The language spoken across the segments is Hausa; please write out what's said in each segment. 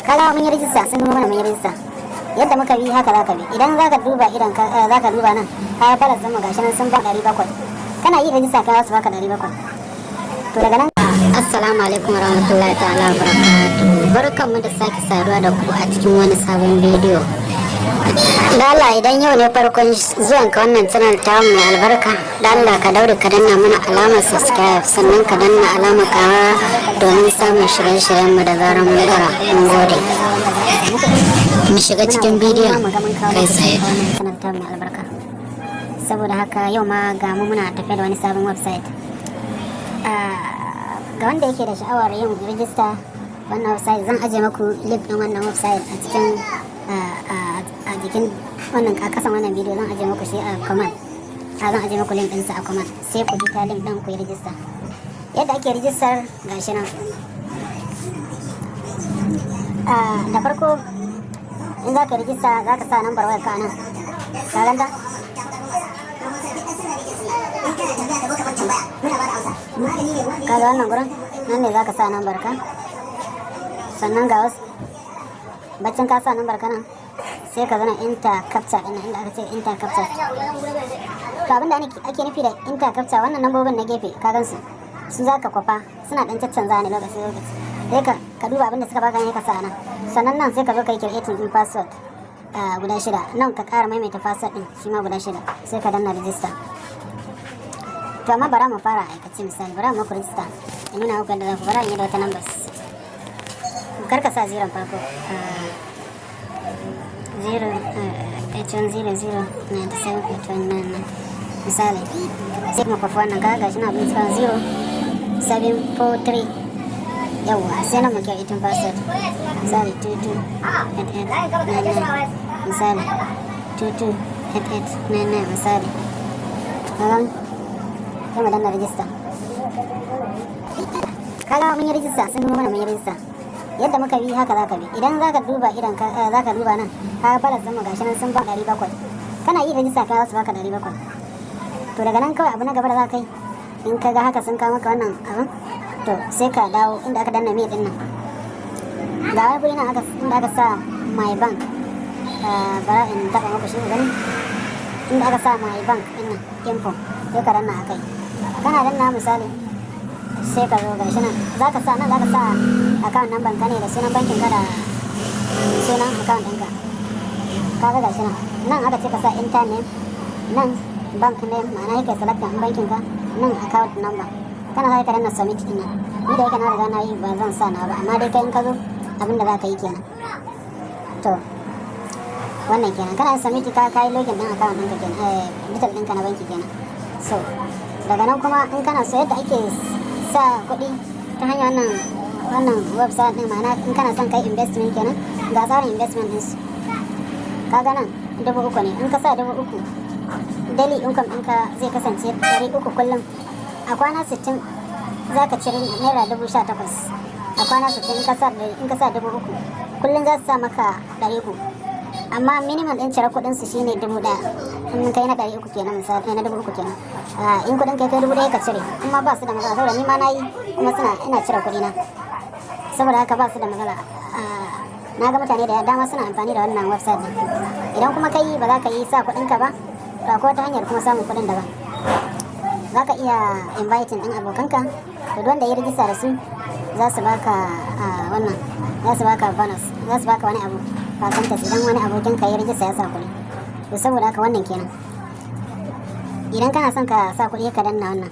Kaga mun yi rijista, sun nuna mana mun yi rijista. Yadda muka bi, haka za ka bi. Idan za ka duba, idan za ka duba nan, ka balance ɗin mu gashi nan sun ba 700. Kana yi rijista ka su baka 700. To daga nan. Assalamu alaikum warahmatullahi ta'ala wabarakatuh. Barkanmu da sake saduwa da ku a cikin wani sabon bidiyo. Da Allah, idan yau ne farkon zuwan ka wannan channel ta mai albarka, da Allah ka daure ka danna mana alamar subscribe, sannan ka danna alamar ƙararrawa domin samun shirye-shiryen mu da zarar mun dora. Mun gode. Mu shiga cikin bidiyon kai tsaye. Wannan channel ta mai albarka. Saboda haka yau ma ga mu muna tafe da wani sabon website. Ga wanda yake da sha'awar yin rijista wannan website, zan aje maku link din wannan website a cikin a jikin wannan, a kasan wannan bidiyo. Zan aje maku shi a comment, a zan aje maku link ɗinsa a comment, sai ku bi ta link ɗin ku yi rijista. Yadda ake rijistar gashi nan. Da farko in za ka rijista, za ka sa nambar wayar ka nan, ka ganta. Ka ga wannan gurin nan ne za ka sa nambar ka. Sannan ga wasu baccin ka sa nambar ka nan, sai ka zana enter captcha ɗin, inda aka ce enter captcha. To abinda ake nufi da enter captcha, wannan nambobin na gefe, ka gansu, su za ka kwafa. Suna ɗan caccanza ne lokaci lokaci. Sai ka duba abinda suka baka ne ka sa nan. Sannan nan sai ka zo ka yi creating din password guda shida. Nan ka ƙara maimaita password din, shi ma guda shida, sai ka danna register. To amma bara mu fara aikace. Misali, bara mu muku register in nuna muku yadda za ku. Bara in yi da wata numbers. Kar ka sa zero farko, zero eight one zero zero 97 8 1 9 9 misali. Sai kuma kwafi wannan. Kaga gashi na abin suka 0743. Yawwa, sai na muke itin password, misali 228899, misali 228899 misali. Kaga sai mu danna register. Kaga mun yi rijista, sun nuna mana mun yi rijista. Yadda muka bi, haka za ka bi. Idan za ka duba, idan za ka duba nan, ka balance ɗin mu gashi nan sun ba 700. Kana yi rijista ka su baka 700. To daga nan kawai abu na gaba da za ka yi, in ka ga haka sun kawo maka wannan abin, to sai ka dawo inda aka danna me din nan. Ga wani guri nan inda aka sa my bank. Bara in taɓa muku shi ku gani. Inda aka sa my bank din nan, info, sai ka danna akai. Kana danna, misali, sai ka zo gashi nan, za ka sa nan, za ka sa account number ka ne da sunan bankin ka da sunan account ɗinka. Ka ga gashi nan, nan aka ce ka sa enter name, nan bank name, ma'ana yake select ɗin bankin ka, nan account number. Kana za ka danna submit ɗin nan. Ni da yake na riga na yi, ba zan sa na ba, amma dai kai in ka zo abinda za ka yi kenan. To wannan kenan. Kana yin submit, ka kai login ɗin account ɗinka kenan, detail ɗinka na banki kenan. So daga nan kuma in kana so yadda ake sa kuɗi ta hanyar wannan website ɗin, ma'ana in kana son kai investment kenan, ga tsarin investment ɗinsu. Kaga nan 3000 ne. In ka sa 3000, daily income ɗinka zai kasance 300 kullum. A kwana 60 za ka ciri naira 18,000. A kwana 60, in ka sa 3000, kullum za su sa maka 300. Amma minimum ɗin cire kuɗin su shine 1000. In kai na 300 kenan, misali na 3000 kenan, in kuɗin kai kai 1000 ka cire. In ma ba su da matsala, saboda ni ma na yi kuma suna ina cire kuɗi na, saboda haka ba su da matsala. Na ga mutane da dama suna amfani da wannan website din. Idan kuma kai ba za ka yi sa kuɗinka ba, to akwai wata hanyar kuma samun kuɗin daban. Za ka iya inviting ɗin abokanka. To duk wanda ya rijista da su, za su baka wannan, za su baka bonus, za su baka wani abu percentage idan wani abokin ka ya rijista ya sa kuɗi. To saboda haka wannan kenan. Idan kana son ka sa kuɗi, ka danna wannan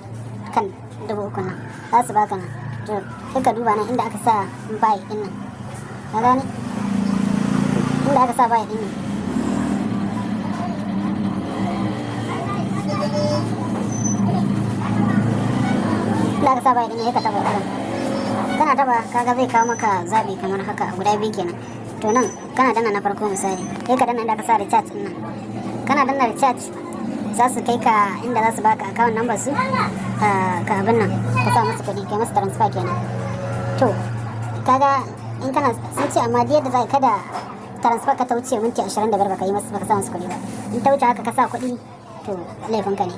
kan 3000 nan, za su baka nan. To sai ka duba nan inda aka sa buy din nan. Ka gane inda aka sa buy din nan? Inda aka sa buy din nan, sai ka taba wurin. Kana taba, kaga zai kawo maka zabi kamar haka guda biyu kenan. To nan kana danna na farko, misali, sai ka danna inda aka sa recharge din nan. Kana danna recharge, za su kai ka inda za su baka account number su, ka abin nan, ka sa musu kuɗi, kai musu transfer kenan. To kaga in kana sun ce, amma yadda za kada transfer ka ta wuce minti 25 baka yi masu, baka sa musu kuɗi ba. In ta wuce haka ka sa kuɗi, to laifinka ne.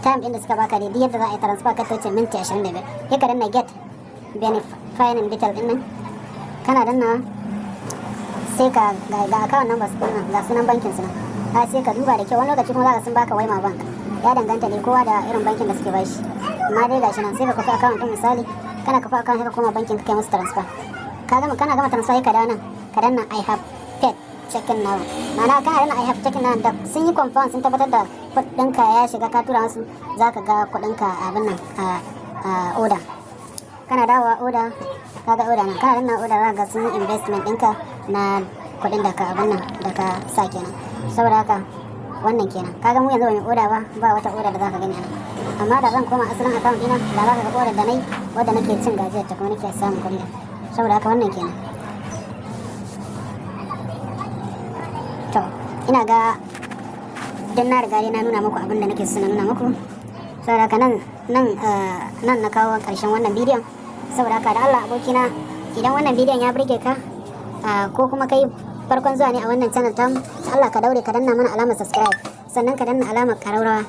Time din da suka baka dai, duk yadda za a yi transfer ka ta wuce minti 25. Sai ka danna get beneficiary detail din nan. Kana danna Sai ka ga account number nan, ga sunan bankin su nan. Sai ka duba da kyau. Wani lokaci kuma zaka sun baka Wema Bank, ya danganta ne, kowa da irin bankin da suke bashi. Amma dai gashi nan, sai ka kwafi account din. Misali, kana kwafi account, sai ka koma bankin ka kai musu transfer. Ka gama, kana gama transfer, sai ka dawo nan ka danna "I have paid, checking now". Ma'ana kana danna "I have checking now", da sun yi confirm, sun tabbatar da kuɗinka ya shiga, ka tura musu, zaka ga kuɗinka abin nan a order. Kana dawowa order, kaga order nan, kana danna order, zaka ga sun yi investment ɗinka na kuɗin da ka abin nan da ka sa kenan. Saboda haka wannan kenan. Kaga mu yanzu ba mu order ba, ba wata order da zaka gani anan. Amma da zan koma asalin account ɗina, da zaka ga order da nayi, wadda nake cin gajiyar ta kuma nake samun kuɗi da. Saboda haka wannan kenan. To, ina ga don na riga dai na nuna muku abin da nake so na nuna muku. Saboda haka nan na kawo ƙarshen wannan bidiyon. Saboda haka da Allah abokina, idan wannan bidiyon ya burge ka, ko kuma kai farkon zuwa ne a wannan channel tamu, Allah ka daure ka danna mana alamar subscribe, sannan ka danna alamar ƙararrawa.